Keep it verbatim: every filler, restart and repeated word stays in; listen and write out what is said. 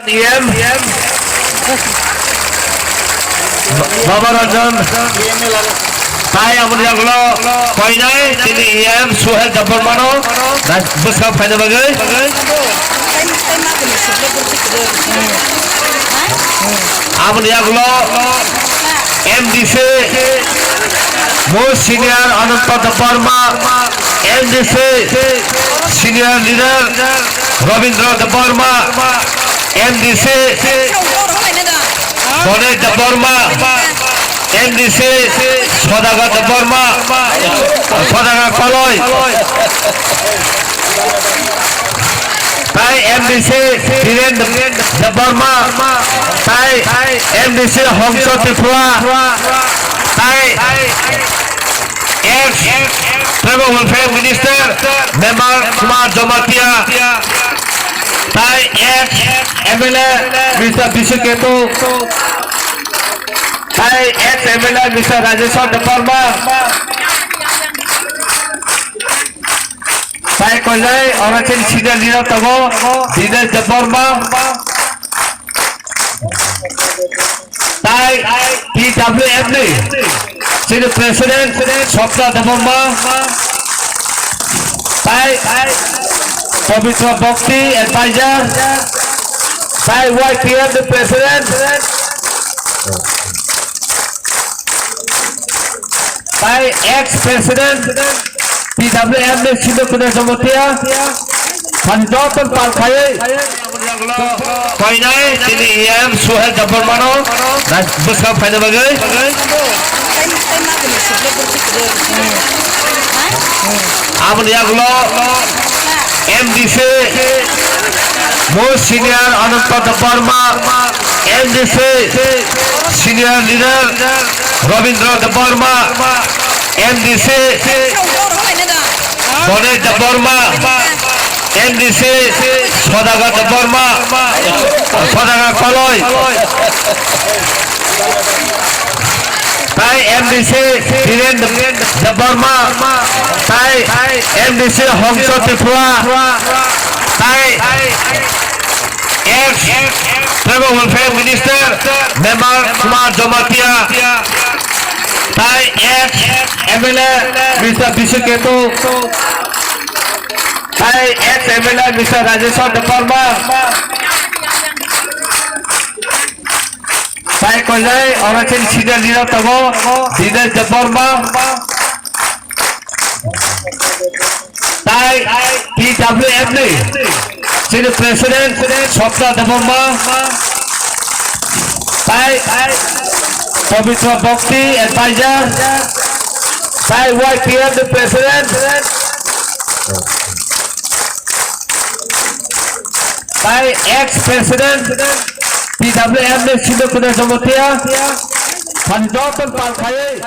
E M Baba Ranjan, tai aboni yagulo koinai tini E M Suhel Debbarmano bwskang phaina bagwi. Aboni yagulo M D C, most senior Ananta Debbarma, M D C, senior leader Rabindra Debbarma, M D C, Ganesh Debbarma, M D C, Sodagar Debbarma, Sodagar Koloi. Tai M D C Dhiren Debbarma, tai M D C Hongso Tripura, tai ex Tribal Welfare Minister Member Kumar Jamatia, tai ex M L A Mister Bishu Ketu, tai ex M L A Mister Rajeshwar Debbarma. Tai koinai oro chini senior leader tongo, Dinesh Debbarma. Tai T W F ni chini president, Swapna Debbarma. Tai Pabitra Bhakti advisor. Tai Y P F ni president. Tai ex president T W M ni Sindhu Kuda Jamatia, sani joto pal khaiwi koinai tini E M Suhel Debbarmano bwskang phaina bagwi. Aboni yagulo M D C, most senior Ananta Debbarma, M D C, senior leader Rabindra Debbarma, M D C, Ganesh Debbarma, M D C, Sodagar Debbarma, Sodagar Koloi. Tai M D C Dhiren Debbarma, tai M D C Hongso Tripura, tai ex Tribal Welfare Minister Member Kumar Jamatia, tai ex M L A Mister Bishu Ketu, tai ex M L A Mister Rajeshwar Debbarma. Tai koinai oro chini senior leader tongo, Dinesh Debbarma. Tai T W F ni chini president, Swapna Debbarma. Tai Pabitra Bhakti advisor. Tai Y P F ni president. Tai ex president T W M ni Sindhu Kuda Jamatia, sani joto pal khaiwi.